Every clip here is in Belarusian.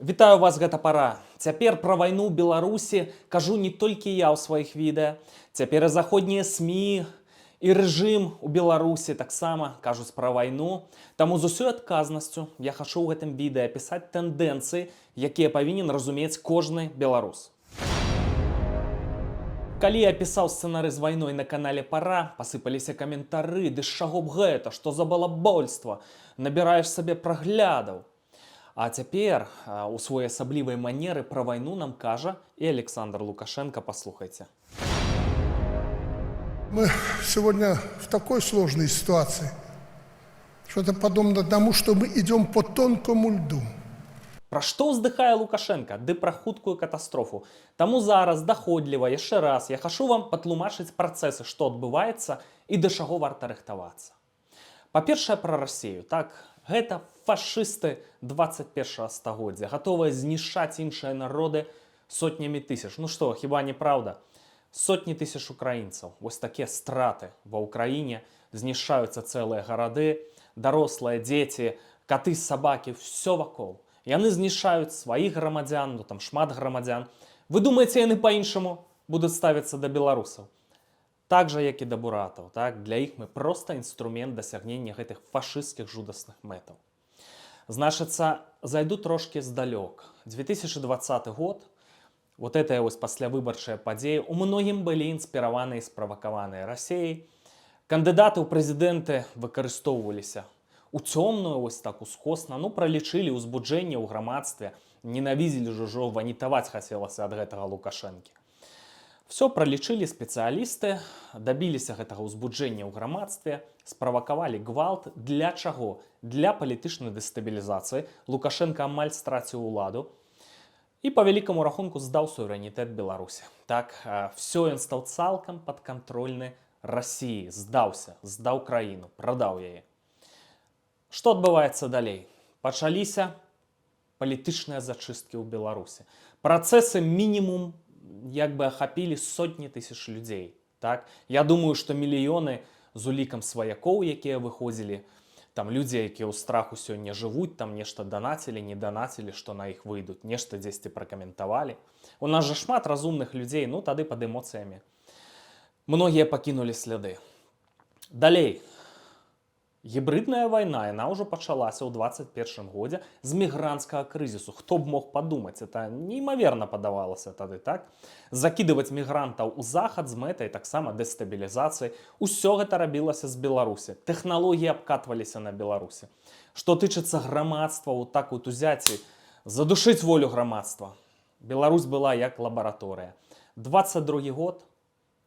Вітаю вас, гэта «Пара». Цяпер пра вайну ў Беларусі кажу не толькі я ў сваіх відэа. Цяпер і заходнія СМІ, і рэжым у Беларусі таксама кажуць пра вайну. Таму з усёй адказнасцю я хачу ў гэтым відэа апісаць тэндэнцыі, якія павінен разумець кожны беларус. Калі я пісаў сцэнары з вайной на канале «Пара», пасыпаліся каментары: ды з чаго б гэта, што за балабольства, набіраеш сабе праглядаў. А цяпер у своеасаблівай манеры пра вайну нам кажа і Александр Лукашенко, паслухайце. Мы сегодня в такой сложной ситуации, что это подобно тому, что мы идем по тонкому льду. Пра што ўздыхае Лукашенко? Ды пра хуткую катастрофу. Таму зараз даходліва яшчэ раз я хачу вам патлумачыць працэсы, што адбываецца і да чаго варта рыхтавацца. Па-першае, пра Расею. Так, гэта фашысты 21 стагоддзя, гатовыя знішчаць іншыя народы сотнямі тысяч. Ну што, хіба не праўда? Сотні тысяч украінцаў. Вось такія страты ва Ўкраіне, знішчаюцца цэлыя гарады, дарослыя, дзеці, каты, сабакі, все вакол. Яны знішчаюць сваіх грамадзян, ну, там шмат грамадзян. Вы думаеце, яны па-іншаму будуць ставіцца да беларусаў? Так жа, як і да буратаў, так? Для іх мы проста інструмент дасягнення гэтых фашысцкіх жудасных мэтаў. Значыцца, зайду трошкі здалёк. 2020 год, вот гэтая вось паслявыбарчая падзея у многім былі інспіраваныя і справакаваныя Расеяй. Кандыдаты ў прэзідэнты выкарыстоўваліся у цёмную, вось так ускосна, ну, пралічылі ўзбуджэнне ў грамадстве, ненавідзелі ж ужо, ванітаваць хацелася ад гэтага Лукашэнкі. Все пралічылі спецыялісты, дабіліся гэтага ўзбуджэння ў грамадстве, справакавалі гвалт. Для чаго? Для палітычнай дэстабілізацыі. Лукашенко амаль страціў уладу і па вялікаму рахунку здаў суверэнітэт Беларусі. Так, все, ён стаў цалкам падкантрольны Расіі, здаўся, здаў краіну, прадаў яе. Што адбываецца далей? Пачаліся палітычныя зачысткі ў Беларусі. Працэсы мінімум як бы ахапілі сотні тысяч людзей. Так? Я думаю, што мільёны з улікам сваякоў, якія выходзілі, там людзі, якія ў страху сёння жывуць, там нешта данацілі, не данацілі, што на іх выйдуць, нешта дзесьці пракаментавалі. У нас жа шмат разумных людзей, ну, тады пад эмоцыямі. Многія пакінулі сляды. Далей. Гібрыдная вайна, яна ўжо пачалася ў 21 годзе з мігранцкага крызісу. Хто б мог падумаць, это неймаверна падавалася тады, так? Закідываць мігрантаў у захад з мэтай таксама дэстабілізацыі. Усё гэта рабілася з Беларусі. Тэхналогіі абкатваліся на Беларусі. Што тычыцца грамадства, вот так вот узяць і задушыць волю грамадства. Беларусь была як лабараторыя. 22 год,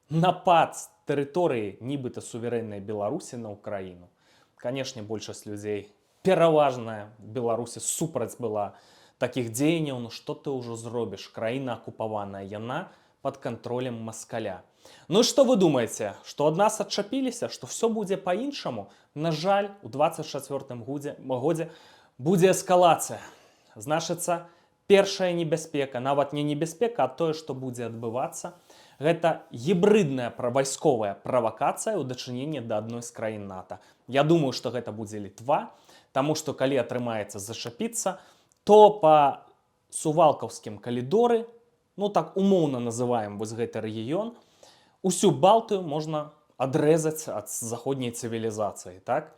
напад з тэрыторыі нібыта суверэннай Беларусі на Ўкраіну. Канешне, большасць людзей, пераважная в Беларусі, супраць была такіх дзеянняў, ну што ты ўжо зробіш? Краіна акупаваная, яна под кантролем маскаля. Ну і што вы думаеце, што ад нас адчапіліся, што все будзе па-іншаму? На жаль, у 24 годзе будзе эскалацыя. Значыцца, першая небяспека, нават не небяспека, а тое, што будзе адбывацца, гэта гібрыдная вайсковая правакацыя ў дачыненні да адной з краін НАТО. Я думаю, што гэта будзе Літва, таму што калі атрымаецца зачапіцца, то па Сувалкаўскім калідоры, ну, так умоўна называем вось гэты рэгіён, усю Балтыю можна адрэзаць ад заходняй цывілізацыі, так?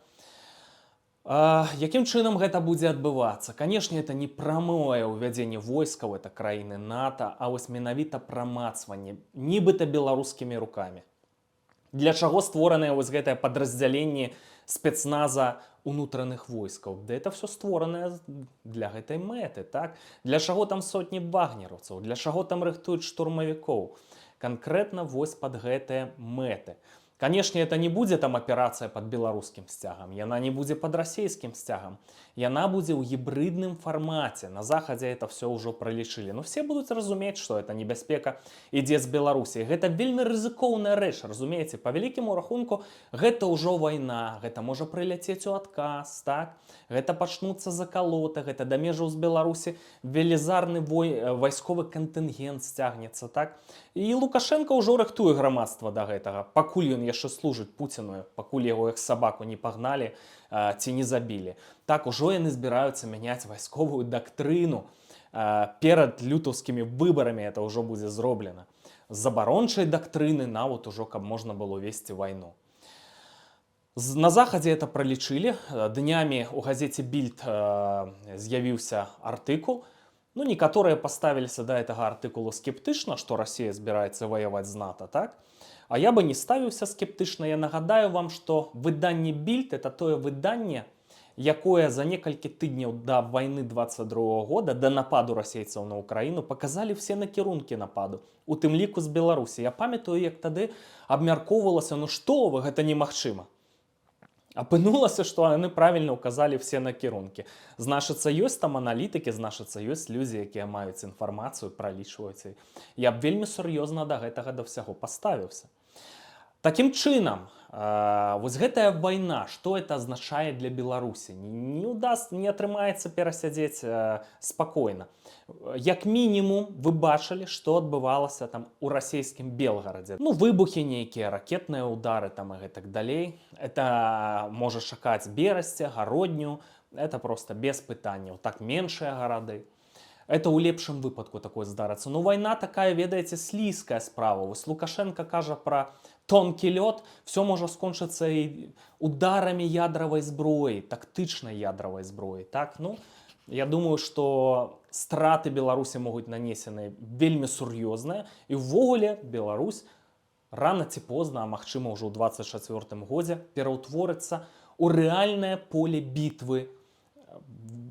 Якім чынам гэта будзе адбывацца? Канешне, это не прамое ўвядзенне войскаў, это краіны НАТО, а вось менавіта прамацванне нібыта беларускімі рукамі. Для чаго створанае вось гэтае падраздзяленне спецназа унутраных войскаў? Да это все створанае для гэтай мэты, так? Для чаго там сотні вагнераўцаў? Для чаго там рыхтуюць штурмавікоў? Канкрэтна вось пад гэтыя мэты. Канешне, это не будзе там аперацыя под беларускім сцягам, яна не будзе под расійскім сцягам. Яна будзе ў гібрыдным фармаце. На захадзе это все ўжо пралічылі. Но все будуць разумець, што это небяспека ідзе з Беларусі. Гэта вельмі рызыкоўная рэч, разумееце, па вялікіму рахунку гэта ўжо вайна, гэта можа прыляцець у адказ, так? Гэта пачнуцца закалоты, гэта да межаў з Беларусі велізарны вайсковы кантынгент сцягнецца, так? І Лукашенко ўжо рыхтуе грамадства да гэтага, пакуль ён яшчэ служыць Пуціну, пакуль яго як сабаку не пагналі ці не забілі. Так, ужо яны збіраюцца мяняць вайсковую дактрыну. Перад лютаўскімі выбарамі это ўжо будзе зроблена. З абарончай дактрыны нават ужо, каб можна было весці вайну. На Захадзе это пралічылі. Днямі у газеце «Більд» з'явіўся артыкул. Ну, некаторыя паставіліся да гэтага артыкулу скептычна, што Расія збіраецца ваяваць з НАТО, так? А я бы не ставіўся скептычна. Я нагадаю вам, што выданне «Більд» — это тое выданне, якое за некалькі тыдняў да вайны 22 года, да нападу расейцаў на Украіну, паказалі все накірункі нападу, у тым ліку з Беларусі. Я памятаю, як тады абмяркоўвалася: «Ну што вы, гэта немагчыма». Апынулася, што яны правільна ўказалі все накірункі. Значыцца, ёсць там аналітыкі, значыцца, ёсць людзі, якія маюць інфармацыю, пралічваюць. Я б вельмі сур'ёзна да гэтага да ўсяго паставіўся. Такім чынам, вось гэтая вайна, што это азначае для Беларусі? Не удаст, не атрымаецца перасядзець спакойна. Як мінімум, вы бачылі, што адбывалася там у расійскім Белгарадзе. Ну, выбухі нейкія, ракетныя ўдары там і гэтак далей. Это можа чакаць Берасця, Гародню, это просто без пытанняў. Так, меншыя гарады. Это ў лепшым выпадку такое здарыцца. Ну, вайна такая, ведаеце, слізкая справа. Вось Лукашенко кажа пра тонкі лёд, все можа скончыцца і ударамі ядравай зброі, тактычнай ядравай зброі. Так, ну, я думаю, што страты Беларусі могуць нанесены вельмі сур'ёзныя, і ўвогуле Беларусь рана ці позна, а магчыма, ўжо ў 24 годзе пераўтворыцца ў рэальнае поле бітвы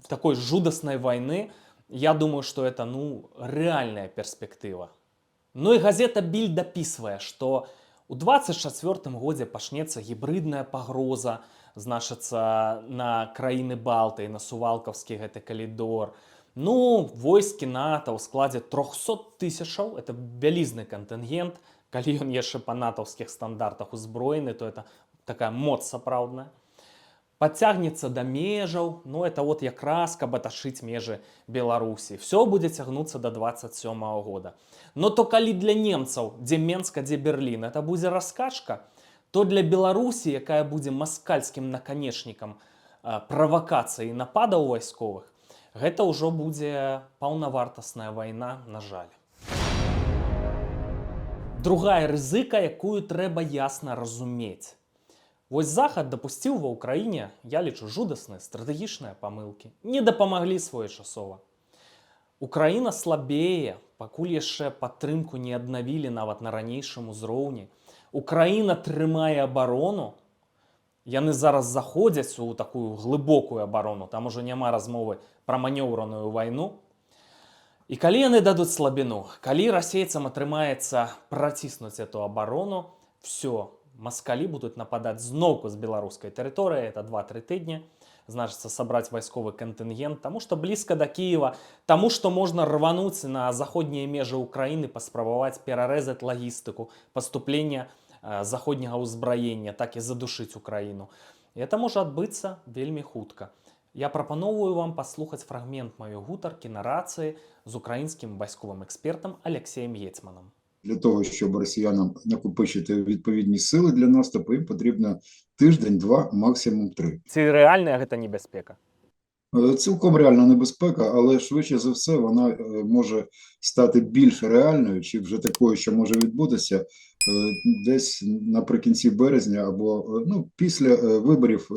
такой жудаснай вайны. Я думаю, что это, ну, рэальная перспектыва. Ну і газета «Більд» дапісвае, што у 24 годзе пачнецца гібрыдная пагроза, значыцца, на краіны Балтыі, на Сувалкаўскі гэты калідор. Ну, войскі НАТО ў складзе 300 тысячаў, это вялізны кантынгент, калі ён яшчэ па натаўскіх стандартах узброены, то это такая моц сапраўдная. Падцягнецца да межаў, ну, это вот якраз каб атачыць межы Беларусі. Все будзе цягнуцца до 27 -го года. Но то калі для немцаў, дзе Менск, а дзе Берлін, это будзе раскачка, то для Беларусі, якая будзе маскальскім наканечнікам правакацыі нападаў вайсковых, гэта ўжо будзе паўнавартасная вайна, на жаль. Другая рызыка, якую трэба ясна разумець. Вось Захад дапусціў ва Ўкраіне, я лічу, жудасныя стратэгічныя памылкі, не дапамаглі своечасова. Украіна слабее, пакуль яшчэ падтрымку не аднавілі нават на ранейшым узроўні. Украіна трымае абарону. Яны зараз заходзяць у такую глыбокую абарону, там ужо няма размовы пра манеўраную вайну. І калі яны дадуць слабіну, калі расейцам атрымаецца праціснуць эту абарону, все, маскалі будуць нападаць зноўку з беларускай тэрыторыі, это 2-3 тыдні, значыцца, сабраць вайсковы кантынгент, таму што блізка да Кіева, таму што можна рвануць на заходнія межы Украіны, паспрабаваць перарэзаць лагістыку паступлення заходняга ўзбраення, так і задушыць Украіну. І это можа адбыцца вельмі хутка. Я прапаноўваю вам паслухаць фрагмент маёй гутаркі на рацыі з украінскім вайсковым экспертам Алексеем Гетьманам. Для того, щоб росіянам накопичити відповідні сили для наступу, їм потрібно тиждень, два, максимум три. Ці рэальная гэта небяспека? Цілком реальна небезпека, але швидше за все вона може стати більш реальною, чи вже такою, що може відбутися десь наприкінці березня або ну, після виборів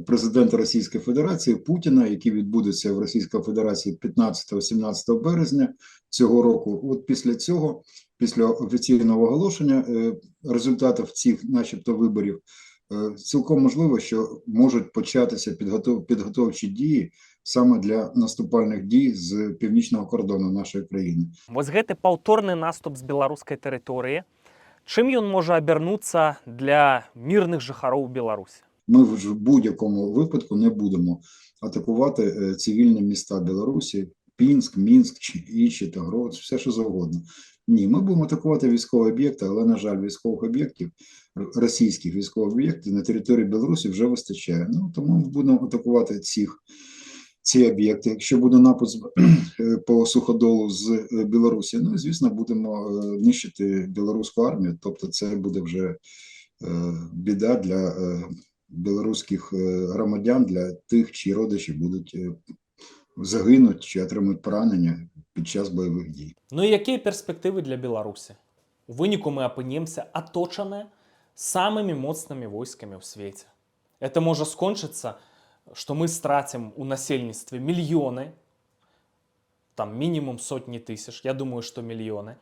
президента Російської Федерації Путіна, які відбудуться в Російській Федерації 15-17 березня цього року. От після цього, після офіційного оголошення результатів цих, начебто, виборів, цілком можливо, що можуть початися підготовчі дії саме для наступальних дій з північного кордону нашої країни. Вось гэты паўторны наступ з беларускай тэрыторыі, чым ён можа абярнуцца для мірных жыхароў Беларусі? Ми в будь-якому випадку не будемо атакувати цивільні міста Білорусі, Пінськ, Мінськ чи інші, та Гродно, все що завгодно. Ні, ми будемо атакувати військові об'єкти, але, на жаль, військових об'єктів, російських військових об'єктів на території Білорусі вже вистачає. Ну, тому ми будемо атакувати ці об'єкти. Якщо буде напад по суходолу з Білорусі, ну, звісно, будемо нищити білоруську армію, тобто це буде вже біда для білоруських громадян, для тих, чиї родичі будуть загинуть чи отримають поранення під час бойових дій. Ну і якія перспектывы для Беларусі? У выніку мы апынемся аточаныя самымі моцнымі войскамі ў свеце. Это можа скончыцца, што мы страцім у насельніцтве мільёны, там мінімум сотні тысяч, я думаю, што мільёны.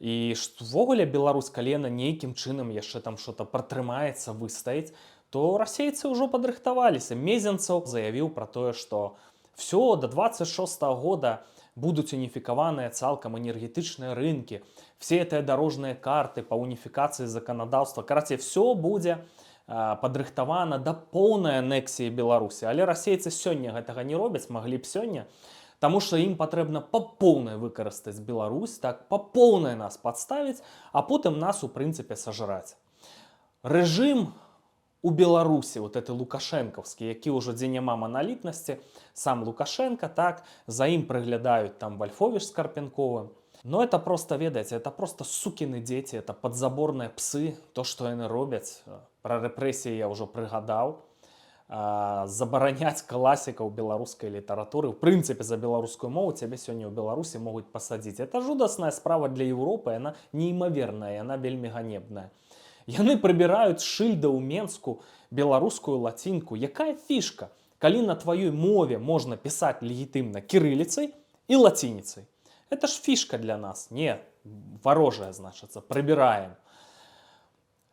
І ўвогуле Беларусь, калі яна нейкім чынам яшчэ там что-то пратрымаецца, выстаіць, то расейцы ўжо падрыхтаваліся. Мезенцаў заявіў пра тое, што все, до 26 -го года будуць уніфікаваныя цалкам энергетычныя рынкі, все гэтыя дарожныя карты па уніфікацыі заканадаўства. Карацей, все будзе падрыхтавана да поўнай анексіі Беларусі. Але расейцы сёння гэтага не робяць, маглі б сёння, таму што ім патрэбна па поўнай выкарыстаць Беларусь, так, па поўнай нас падставіць, а потым нас у прынцыпе сажраць. Рэжым у Беларусі, вот это лукашэнкаўскі, які ўжо, дзе няма маналітнасці, сам Лукашенко, так, за ім прыглядаюць там Вальфовіч з Карпенковым. Но это просто, ведаеце, это просто сукины дети, это подзаборные псы, то, што яны робяць. Пра рэпрэсіі я ўжо прыгадаў. Забараняць класікаў беларускай літаратуры. В прынцыпе, за беларускую мову цябе сёння ў Беларусі могуць пасадзіць. Это жудасная справа для Еўропы, яна неймаверная, яна вельмі ганебная. Яны прыбіраюць з шыльда ў Менску беларускую лацінку. Якая фішка, калі на тваёй мове можна пісаць легітымна кірыліцай і лацініцай? Это ж фішка для нас. Не, варожая, значыцца, прыбіраем.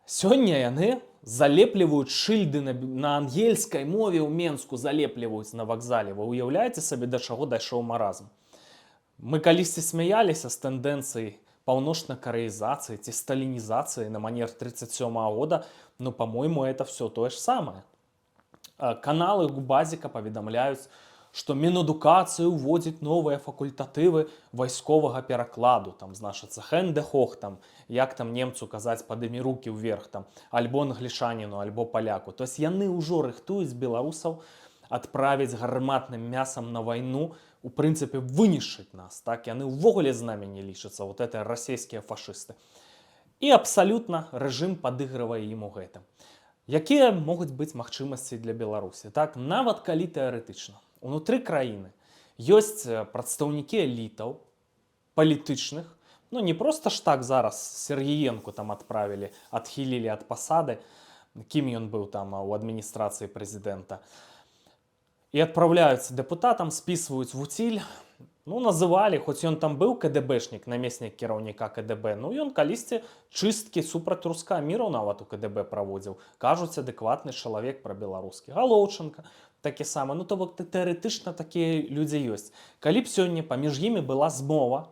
Сёння яны залепліваюць шыльды на ангельскай мове ў Менску, залепліваюць на вакзале. Вы уяўляеце сабе, да чаго дайшоў маразм? Мы калісьці смяяліся з тэндэнцый паўночна-карэізацыі ці сталінізацыі на манер 37 -го года, но, по-моему, это все тое ж самае. Каналы ГУБАЗіКа паведамляюць, што Мінадукацыя ўводзіць новыя факультатывы вайсковага перакладу, там, значыцца, Hände hoch, там, як там немцу казаць «падымі руки вверх», там, альбо англічаніну, альбо паляку. То есть яны ўжо рыхтуюць беларусаў адправіць гарматным мясам на вайну, у прынцыпе, вынішчыць нас, так, яны ўвогуле з намі не лічацца, вот это расійскія фашысты. І абсалютна рэжым падыгрывае ім у гэтым. Якія могуць быць магчымасці для Беларусі? Так, нават калі тэарэтычна. Унутры краіны ёсць прадстаўнікі элітаў палітычных, ну не просто ж так зараз Сергіенку там адправілі, адхілілі ад пасады, кім ён быў там у адміністрацыі прэзідэнта. І адпраўляюць дэпутатам, спісваюць в утиль. Ну, называлі, хоць ён там быў КДБшнік, намеснік кіраўніка КДБ, ну ён калісьці чысткі супраць рускага міру нават у КДБ праводзіў. Кажуць, адэкватны чалавек, прабеларускі. Галоўчанка такі самы. Ну, то бок тэарэтычна такія людзі ёсць. Калі б сёння паміж імі была змова,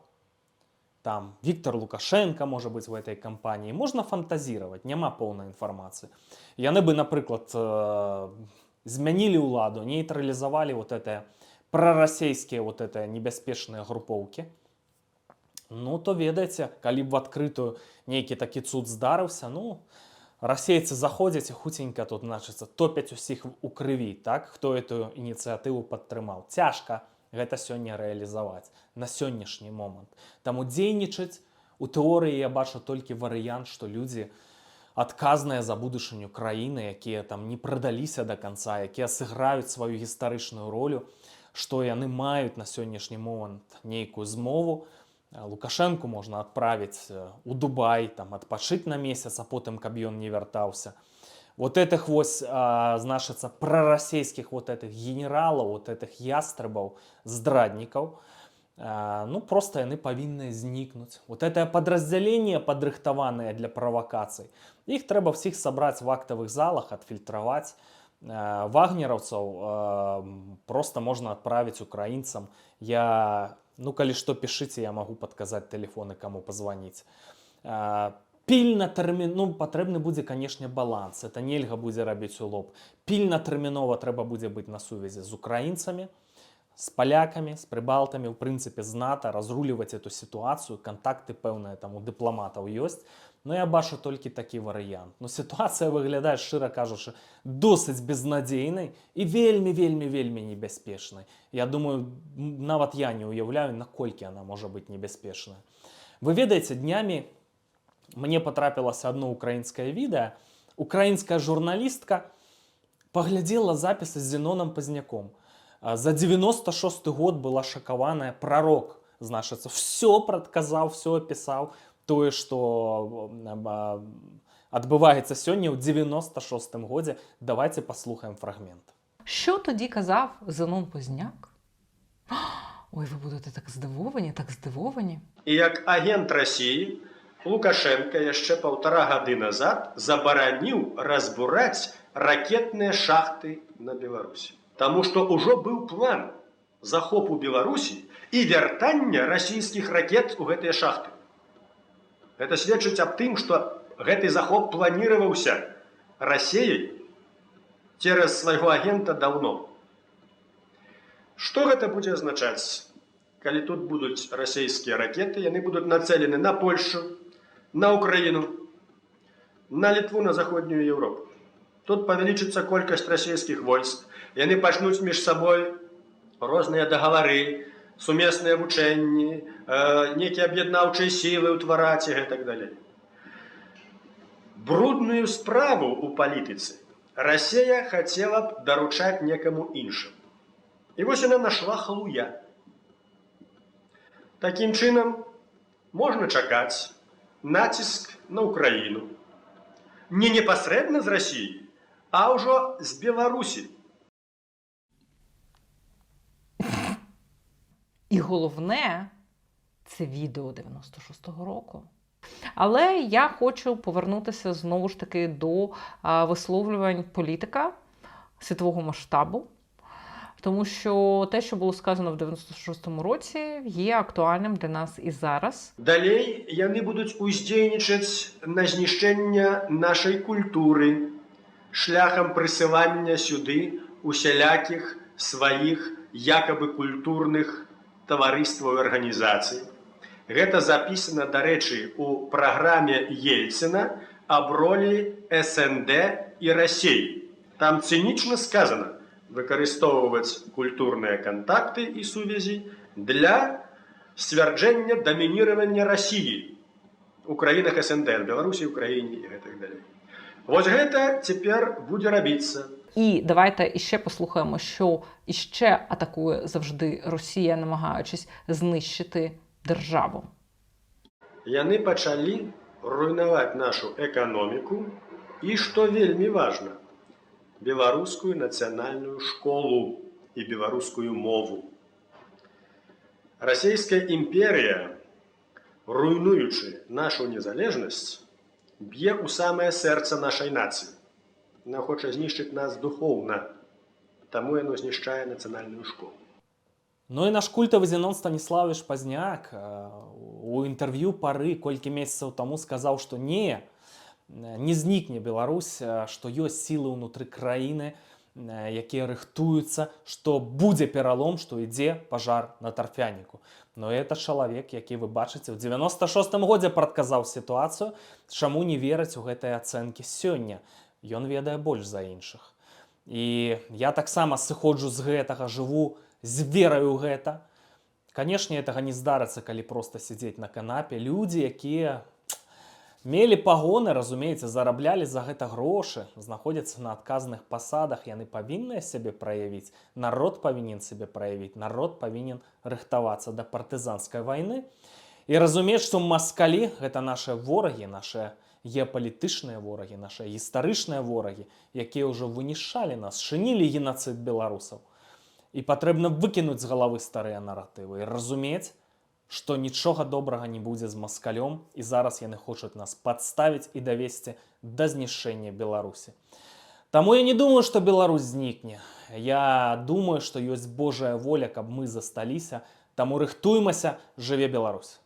там Виктор Лукашенко можа быць в этой кампаніі, можна фантазировать, няма поўнай інфармацыі. Яны бы, напрыклад, змянілі ўладу, нейтралізавалі вот это прарасійскія, вот это небяспечныя групоўкі. Ну, то ведаеце, калі б в адкрытую нейкі такі цуд здарыўся, ну, расейцы заходзяць і хуценька тут, значыцца, топяць усіх у крыві, так, хто эту ініцыятыву падтрымаў. Цяжка гэта сёння рэалізаваць на сённяшні момант. Таму дзейнічаць у тэорыі я бачу толькі варыянт, што людзі, адказныя за будучыню краіны, якія там не прадаліся до конца, якія сыграюць сваю гістарычную ролю, што яны маюць на сённяшні момант нейкую змову. Лукашэнку можна адправіць у Дубай, там, адпачыць на месяц, а потым каб ён не вяртаўся. Вот этих вось, значыцца, прарасійскіх вот этих генералаў, вот этих ястребаў, здраднікаў, ну, просто яны павінны знікнуць. Вот это падраздзяленне, падрыхтаванае для правакацый, іх трэба всіх сабраць в актавых залах, адфільтраваць. Вагнераўцаў просто можна адправіць украінцам. Я, ну, калі што, пішыце, я магу падказаць тэлефоны, каму пазваніць. Пільна тэрмін, ну, патрэбны будзе, канешне, баланс. Это нельга будзе рабіць у лоб. Пільна, тэрмінова трэба будзе быць на сувязі з украінцамі, з палякамі, з прыбалтамі, у прынцыпе, з НАТО, разруліваць эту сітуацыю, кантакты пэўныя там у дыпламатаў ёсць. Но я бачу толькі такі варыянт. Но сітуацыя выглядае, шчыра кажучы, досыць безнадзейнай і вельмі, вельмі, вельмі небяспечнай. Я думаю, нават я не ўяўляю, наколькі она можа быць небяспечная. Вы ведаеце, днямі мне патрапілася одно украінскае відэа. Украінская журналістка паглядзела запісы з Зенонам Пазняком. За 96 год была шакаваная, прарок, значыцца, все прадказаў, все опісаў тое, што адбываецца сёння ў 96 годзе. Давайте паслухаем фрагмент. Що тоді казав Зенон Позняк? Ой, ви будете так здивовані, так здивовані. І як агент Расіі Лукашэнка яшчэ паўтара гады назад забараніў разбураць ракетныя шахты на Беларусі. Таму што ўжо быў план захопу Беларусі і вяртання расійскіх ракет у гэтыя шахты. Гэта сведчыць аб тым, што гэты захоп планіраваўся Расеяй цераз свайго агента даўно. Што гэта будзе азначаць? Калі тут будуць расійскія ракеты, яны будуць нацэлены на Польшу, на Украіну, на Літву, на Заходнюю Еўропу. Тут павялічыцца колькасць расійскіх войск, яны пачнуць між сабой розныя дагавары, сумесныя вучэнні, нейкія аб'яднаўчыя сілы ўтвараць і гэтак далей. Брудную справу ў палітыцы Расея хацела б даручаць некаму іншаму. І вось яна нашла халуя. Такім чынам, можна чакаць націск на Украіну. Не непасрэдна з Расіі, а ўжо з Беларусі. І головне, це відео 96-го року. Але я хочу повернутися знову ж таки до висловлювань політика світового масштабу, тому що те, що було сказано в 96-му році, є актуальним для нас і зараз. Далей яны будуць уздзейнічаць на знішчэнне нашай культуры шляхам прысылання сюды усялякіх сваіх якобы культурных таварыстваў і арганізацый. Гэта запісана, дарэчы, у праграме Ельцына аб ролі СНД і Расеі. Там цынічна сказана: выкарыстоўваць культурныя кантакты і сувязі для сцвярджэння дамініравання Расіі у краінах СНД, Беларусі, Украіне і гэтак далей. Вось гэта цяпер будзе рабіцца. І давайте іще послухаємо, що іще атакує завжди Росія, намагаючись знищити державу. Яны пачалі руйнаваць нашу эканоміку і, што вельмі важна, беларускую нацыянальную школу і беларускую мову. Расійская імперія, руйнуючы нашу незалежнасць, б'е ў самае сэрца нашай нацыі. Яна хоча знішчыць нас духоўна, таму яно знішчае нацыянальную школу. Ну і наш культавы Зенон Станіславович Пазняк у інтэрв'ю «Пары» колькі месяцаў таму сказаў, што не знікне Беларусь, што ёсць сілы ўнутры краіны, якія рыхтуюцца, што будзе пералом, што ідзе пажар на тарфяніку. Но это чалавек, які, вы бачыце, ў 96 годзе прадказаў сітуацыю, чаму не верыць у гэтыя ацэнкі сёння? Ён ведае больш за іншых. І я таксама сыходжу з гэтага, жыву з верай у гэта. Канешне, гэтага не здарыцца, калі проста сядзець на канапе. Людзі, якія мелі пагоны, разумееце, зараблялі за гэта грошы, знаходзяцца на адказных пасадах, яны павінныя сябе праявіць. Народ павінен сябе праявіць, народ павінен рыхтавацца да партызанскай вайны і разумець, што маскалі — гэта нашыя ворагі, нашыя геапалітычныя ворагі, нашыя гістарычныя ворагі, якія ўжо вынішчалі нас, чынілі генацыд беларусаў. І патрэбна выкінуць з галавы старыя наратывы і разумець, што нічога добрага не будзе з маскалём, і зараз яны хочуць нас падставіць і давесці да знішчэння Беларусі. Таму я не думаю, што Беларусь знікне. Я думаю, што ёсць Божая воля, каб мы засталіся. Таму рыхтуймася, жыве Беларусь!